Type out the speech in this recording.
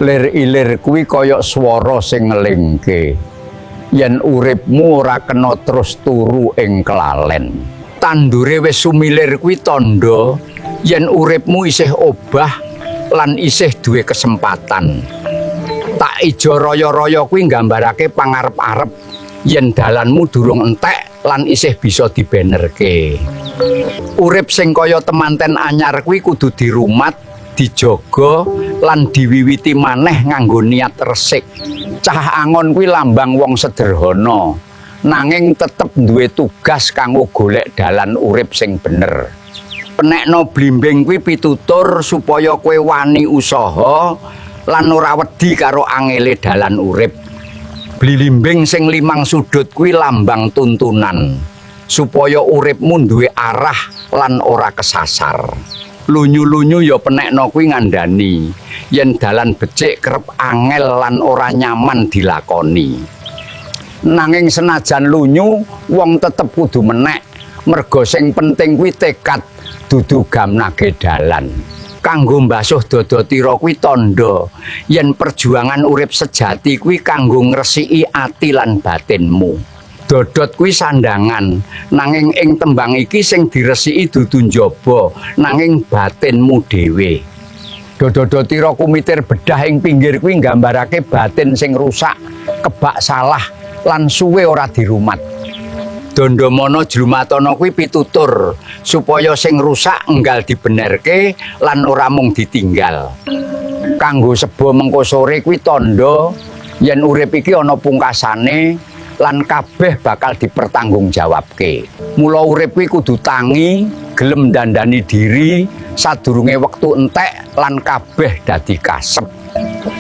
Lir ilir kuwi kaya swara sing ngelingke yen uripmu ora kena terus turu ing kelalen. Tandure wis sumilir kuwi tandha yen uripmu isih obah lan isih duwe kesempatan. Tak ijo raya-raya kuwi nggambarake pangarep-arep yen dalanmu durung entek lan isih bisa dibenerke. Urip sing kaya temanten anyar kuwi kudu dirumat, dijaga lan diwiwiti maneh nganggo niat resik. Cah angon kuwi lambang wong sederhana, nanging tetep duwe tugas kanggo golek dalan urip sing bener. Penekno blimbing kuwi pitutur supaya kowe wani usaha lan ora wedi karo angele dalan urip. Blimbing sing limang sudut kuwi lambang tuntunan supaya uripmu duwe arah lan ora kesasar. Lunyu-lunyu ya penekno kuwi ngandani yen dalan becik kerep angel lan ora nyaman dilakoni. Nanging senajan lunyu, wong tetep kudu menek, merga sing penting kuwi tekad, dudu gamnage dalan. Kanggo mbasuh dada tira kuwi tandha yen perjuangan urip sejati kuwi kanggo ngresiki ati lan batinmu. Dodot kuwi sandangan, nanging ing tembang iki sing diresiki dudu njaba, nanging batinmu dhewe. Dododo tira kumitir bedah ing pinggir kuwi nggambarake batin sing rusak, kebak salah lan suwe ora dirumat. Dandamana jlumatana kuwi pitutur supaya sing rusak enggal dibenerke lan ora mung ditinggal. Kanggo seba mengko sore kuwi tandha yen urip iki ana pungkasane lan kabeh bakal dipertanggungjawabke. Mula urip kuwi kudu tangi, gelem dandani diri sadurunge wektu entek lan kabeh dadi kasep.